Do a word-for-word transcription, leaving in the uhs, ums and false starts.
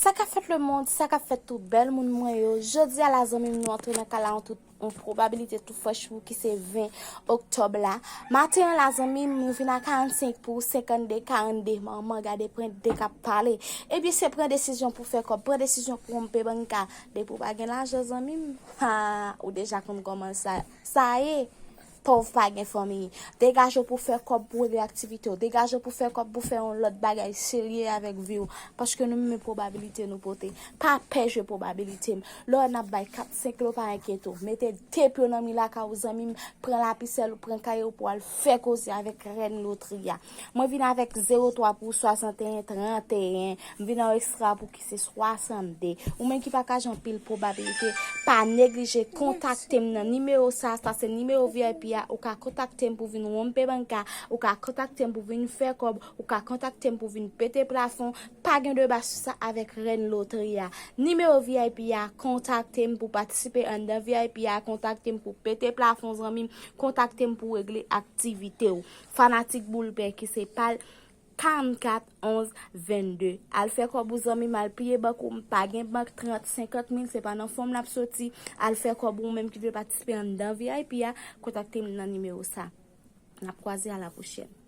Sa k ap fèt lemonn, sa k ap fèt tout bèl moun mwen yo. Jodi a la zanmi m, nou antre nan kay la an tout an pwobabilite tou frèch pou ki se ven oktòb la. Maten an la zanmi m, nou vin a karannsenk pou senkannde, karannde. Manman gade pran de k ap pale. Ebyen se pran desizyon pou fè kòb, pran desizyon pou wonpe banka. Depi w pa gen lajan zanmi m, ha, ou deja konn kòman sa, sa ye. Pòv pa gen fanmi. Degaje w pou fè kòb pou regle aktivite w. Degaje w pou fè kòb pou fè yon lòt bagay serye avèk vi w. Paske nou menm pwobabilite nou pote. Pa pè jwe pwobabilite m. Lè w wè n ap bay kat senk lo pa enkyete w. Mete de pye w nan mi lakay ou zanmi m. Pran lapisèl ou, pran kaye w pou w al fè koze avèk rèn lotri a. Mwen vin avèk zewo twa pou swasanteyen, tranteyen. M vin an ekstra pou ki se swasanndde. Ou menm ki pa ka jwe anpil pwobabilite, pa neglije kontakte m nan nimewo sa, sa se nimewo V I P a, ou ka kontakte m pou vin wonpe banka, ou ka kontakte m pou vin fè kòb, ou ka kontakte m pou vin pete plafon, pa gen deba sou sa avèk rèn lotri a. Nimewo V I P a, kontakte m pou patisipe anndan V I P a, kontakte m pou pete plafon zanmi m, kontakte m pou regle aktivite w. Fanatik boul pè ki se pal, karannkat onz vennde. Al fè kòb ou zanmi m, al piye bank ou, m pa gen bank, trant, senkant mil, se pa nan fon m l ap soti. Al fè kòb ou menm ki vle patisipe anndan V I P a, kontakte m nan nimewo sa. N ap kwaze a la pwochèn.